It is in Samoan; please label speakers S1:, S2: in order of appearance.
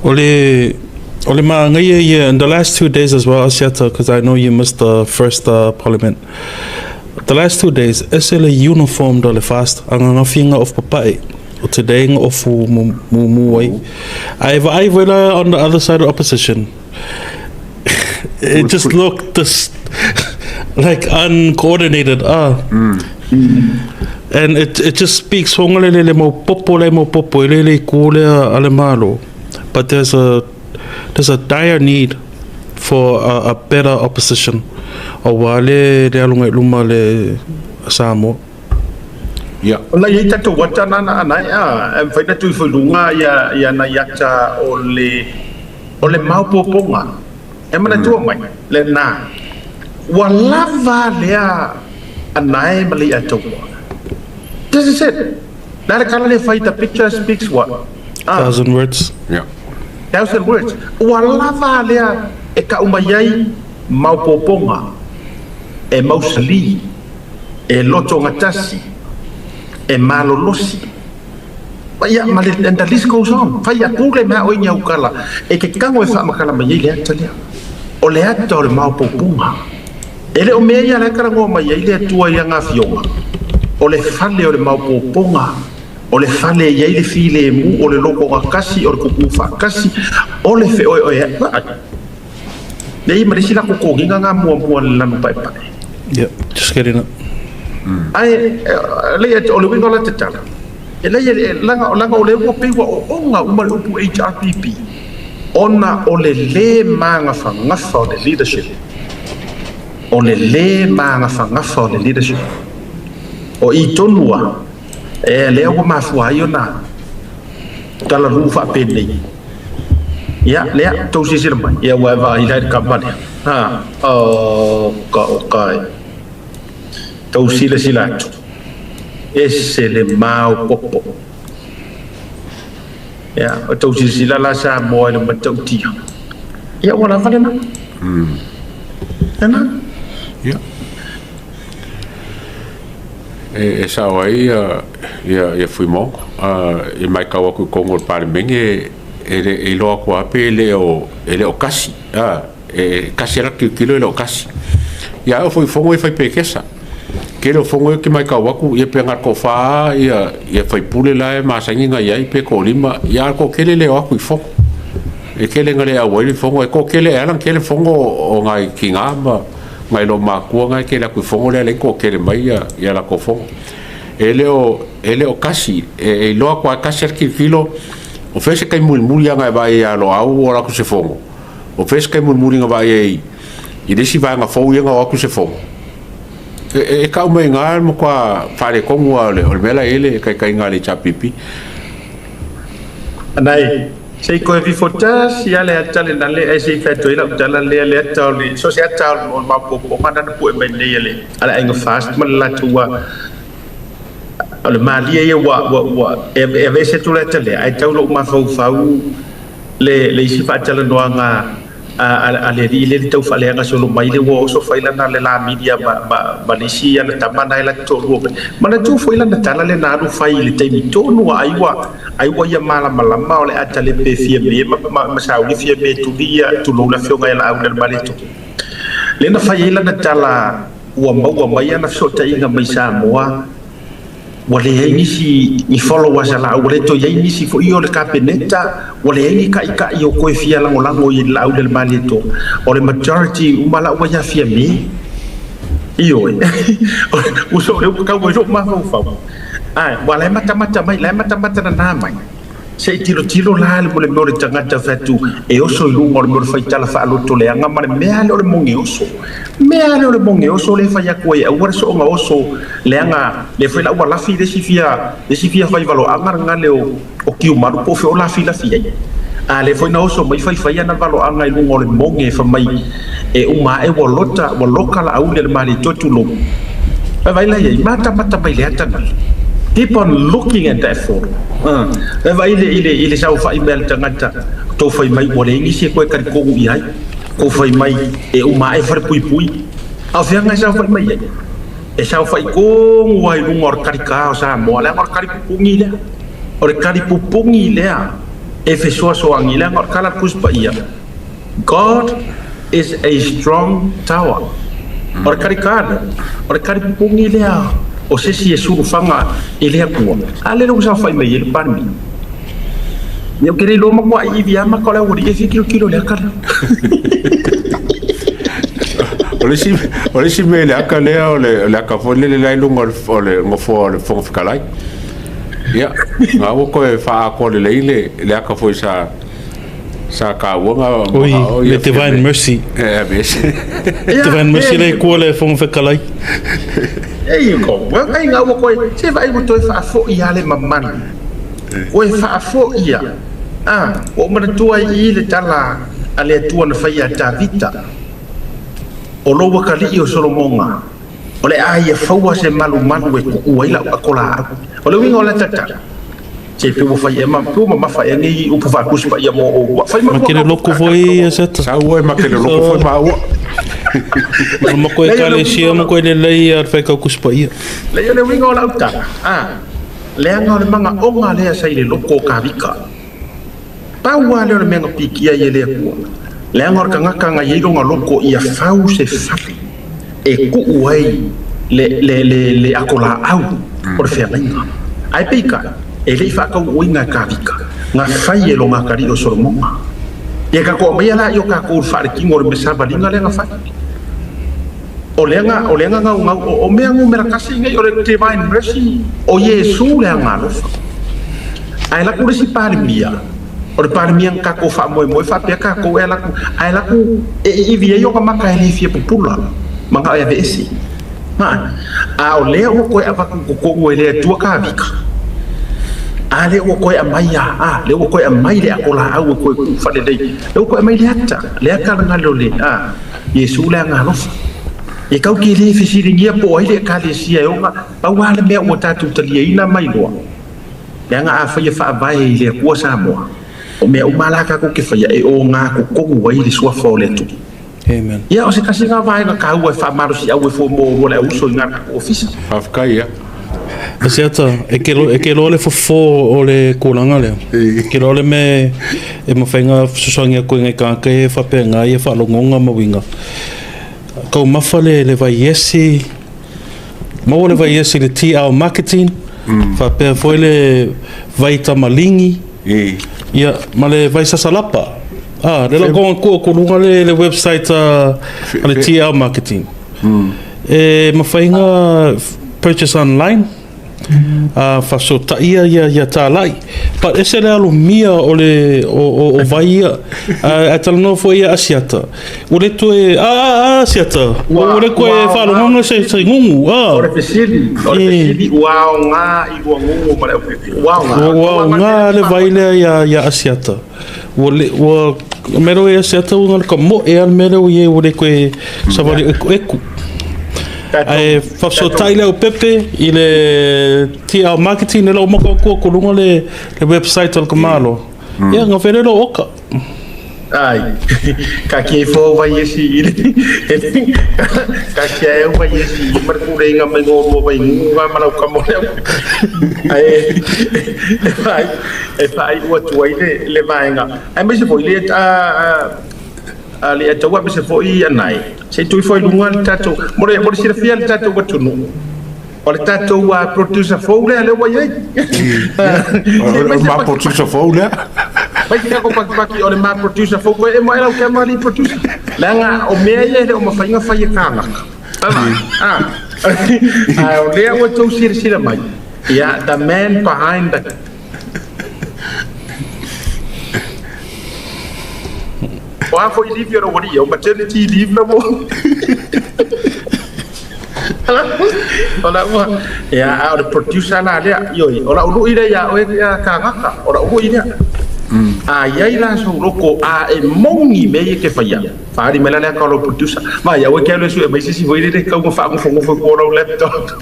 S1: O le maagaia ia in the last 2 days as well, Asiata, because I know you missed the first parliament. The last 2 days, ese le uniform do le fast, anga of papae. O today nga ofu mu mu ai. Ai vaai vela on the other side of opposition. It just looked this like uncoordinated. Ah. And it just speaks le le mo popo le mo popo le le kule ale malo. But there's a dire need for a better opposition. O wale le alunga i luma le Samoa.
S2: O la iai tatou ata nana ana e a e mafai ona tui fuiluga ia ia nai ata o le maopoopoga e manatua mai lena ua lava lea anae ma le ataua. This is it na le kala le fai, the picture speaks what? Ah.
S1: Thousand words.
S2: Thousand words. Ua lava lea e kau mai ai maopoopoga e mausali e lotogatasi e malolosi ia ma le, and the list goes on. Fai aku le mea o i aukala e ke kago e faamakala mai ai le ata lea o le ata o le maopoopoga e le o mea ia le kalagoa mai ai le Atua ia gafioga o le fale o le maopoopoga o le fale i ai le filemu o le lotogatasi o le kukū faatasi o le feoeoe ai nei ma le isi la totogiga ga muamua le lanu paepae.
S1: Yeah, just getting it.
S2: Ai le o le uiga o la tatala e lei e laga laga o le ua pei ua ooga uma le upu HRPP ona o le lē magafagafa o le leadership, o le lē magafagafa o le leadership o i tonu a e lea ua mafua ai ona talalū faapenei ia lea tou silasila mai ia ua e vaai lai le kava lea ha o ka o kai tou silasila atu ese le maopopo ia o tou silasila la Samoa i le matautia ia ua lava lena lena.
S3: E sao ai ia ia ia Fuimaono e mai kau aku i kongo o le Palemene e le e iloa atu lava pe e le o kasi a e kasi ala tilotilo e le o kasi ia o foi fono e fai pekesa kele o fono e ke mai kau aku ia pe ngar ko fa ia ia fai pule la e masangi nga iai pe ko lima ia ko kele le o aku i fono e kele nga le au ai le fono e ko kele e ala kele fono o ngai ki ngā ma ngai lo makua ngai kele aku i fono le le ko kele mai ia ia la ko fono e le o kasi e iloa kwa kasi al kilo o fese kai mulimuli anga e vai ia lo au o la ku se fono o fese kai mulimuli nga vai e i le si vaega fou ia nga o aku se fono e kau mai ngā mo kwa whare kongu a o le mela ele kai kai ngā le chapipi.
S2: Anai sei koe fifotasi ia le ata le nale ai sei fatoai lau tala lea le ata o le so se ata o le maopoopoga nana pue mai nei ale ale aiga fast ma le latou ua o le malie ia ua ua ua e e aveese atu le ata lea ae tau lou mafaufau le le isi faatalanoaga a le alii le le tau faaleaga solo mai le ua oso fai lana le lamilia ma ma ma le isi ana tama na e latou toalua mai manatua foi lana tala le na alu fai i le taimi tonu ai ua ai ua ia malamalama o le ata le pe fia me ma ma, ma sauli fia me tuli ia tulou le afioga e laau le maleto le na fai ai lana tala ua maua mai ana fesootaiga mai Samoa ua leai nisi ni followers a laau ua le toe iai nisi fo'i o le Kapeneta ua leai ni kaʻikaʻi o koe fia lagolago i laau le malietoa o le majority uma lau ua ia fia me ioe ua so le ua kau ai lou mafaufau ae ua lae matamata mai lae matamata nanā mai se i tilotilo la le mo le mea o le tagata fai atu e oso i luga o le mea o le faitala faaloto leaga ma le mea lea o le moge oso mea lea o le moge oso le fai atu ai aua le sooga oso leaga le foi la ua lafi le isi fia fai valoaga lena le o kiumalu po o fea o lafilafi ai a le foi na oso mai faifai ana valoaga i luga o le moge fa mai e uma ae ua lota ua loka la auli le malietoa tulou vai vai la iai matamata mai le ata na. Keep on looking at that photo. Vai le i le i le saofai mai a le tagata tou fai mai ua leai nisi e koe talitogu i ai kou fai mai e uma ae falepuipui a o feaga e saofai mai ai e saofai kogu ai luga o le kalikā o Samoa leaga o le kalipupugi lea o le kalipupugi lea. E fesoasoani leaga o le tala a le Tusi Paia, God is a strong tower. O le talita lea, o le talipuni lea o se isi e sulufaga i le Atua. A lea ua saofai mai ai le Palemia. Ia ou te le iloa matuai ivi lava mata o le aualii e fia tilotilo i le ata lea.
S3: O le isi, o le isi mea i le ata lea, o le ata foi lele la i luga o le nofoa o le Fofoga Fetalai. Ia, na ua toe faaatoa lelei le ata foi sa sa taua na
S1: Oi, le Divine Mercy.
S3: E aveese.
S1: Divine Mercy le kua le Fofoga Fetalai.
S2: There you go. Well, ai ngā ua koe, se vaai ua toe faafoi ia le mamalu. Koe faafoi ia. Ah, ua ou manatua ai i le tala a le Atua na fai ia Tavita. O lou atalii o Solomoga, o le a ia faua se malumalu e tuu ai lau ato laau. O le uiga o le tala, se pe ua fai ea ma, pe ua mamafa ea nei upu faatusi paia mo ou. Fai
S1: Ma ke le loko foi ia seta.
S3: Sau oe ma ke le loko foi maua.
S1: Ma ma koe ekalesia ma koe lelei a le faitau Tusi Paia.
S2: Leai o le uiga o lau tala, a, leaga o le magaoga lea sa i le loko o Kavika. Pau lava lea o le mea na pikia ai e le Atua, leaga o le tagata na i ai lona loko ia fau se fale e tuu ai le, le, le, le ato laau o le feagaiga. Ae peitai, e le i faataunuuina e Kavika, na fai e lona atalii o Solomona. Ia tatou aumaia laia o tatou i le faaletino o le mea savaliga lea na fai. O lea na, o lea na naunau, o, o mea numera tasi nei, o le Divine Mercy, o Iesu le agaalofa. Ae alu atu le isi Palemia, o le Palemia na tatou faamoemoe faapea tatou e alu atu, ae alu atu e iivi ai ona mata e le fia pupula, manao e aveese. Ma, a o lea ua toe avatu i totonu e le Atua Kavika, a lea ua toe aumai a, a, lea ua toe aumai le ato laau e toe tuu faalelei, lea ua toe aumai le ata, le ata lena o le, a, Iesu le agaalofa. E tau te le fesiligia po o ai le Ekalesia e ona, pau lava le mea ua tatou taliaina ma iloa, leaga afai e faavae i le Atua Samoa, o mea uma la tatou te faia e oga totonu ai le suafa o le Atua.
S1: Amen.
S2: Ia, o se tasi lena vaega taua e faamalosiau ai foi mo oulua le auuso i na tatou ofisa.
S3: Faafetai ia.
S1: Asiata, e ke e ke loa le fofo o le tulaga lea. E ke loa le mea e mafai ona fesoasoani atu ai nai tagata ia e faapena ia faalogoga ma uiga. Taumafa le le vaiesi, maua le vaiesi i le TL Marketing, faapea foi le vai tamaligi, ia ma le vai sasalapa. Ah, le la konga kua ku luga le le website a le TL Marketing. E mafai ona purchase online, a faasotaia ia ia talai. But ese le alumia o le o vai ia. Ae talanoa foi ia Asiata. Ua le toe a a a Asiata. Ua le toe faalogoga se se gugu a.
S2: O le fesili, o le fesili ua aoga i lua gugu ma le aupepe. Ua aoga.
S1: Ua aoga le vai lea ia ia Asiata. Ua le ua mea lea ua Asiata ua ka moe a le mea lea ua i ai ua le toe savali ekueku. Ae faafesootai le aupepe i le TL Marketing le lau maka atu ko luga le le website o le Malo. Ia nga fele lo oka.
S2: Ai, ka kia i fo vai esi i le, ka kia e vai esi i mar kure inga mai ngō rua vai ngu ngā marau ka mo leo. Ai, e whai, e whai ua tua i le, le vaenga. Ai mai se foi le, a, a, le ataua me se foi anai. Se i tui foi lunga le tatou, mo le, mo le silafia le tatou atunuu. O le tatou producer fou lea lea ua i ai.
S3: O le ma producer fou lea.
S2: Mai se kako pakipaki o le ma producer fou koe e mo e lau kia mali producer. Leaga o mea ia e le o mafai ona fai e kānaka. Ah. Ae o lea ua tou silasila mai. Ia, the man behind the O a foi leave o le aualii, o maternity leave la mo. O la ua, ia, a o le producer la lea, ioe, o lau lui lea ia oe ia kāgaka, o lau lui lea. A i ai la sou loko, a e moni mea ia e te faia, faaali mai la lea ka o lau producer. Ma ia oe ke alu e sue mai se isi foi lele tau na faagofogofe ko lau laptop.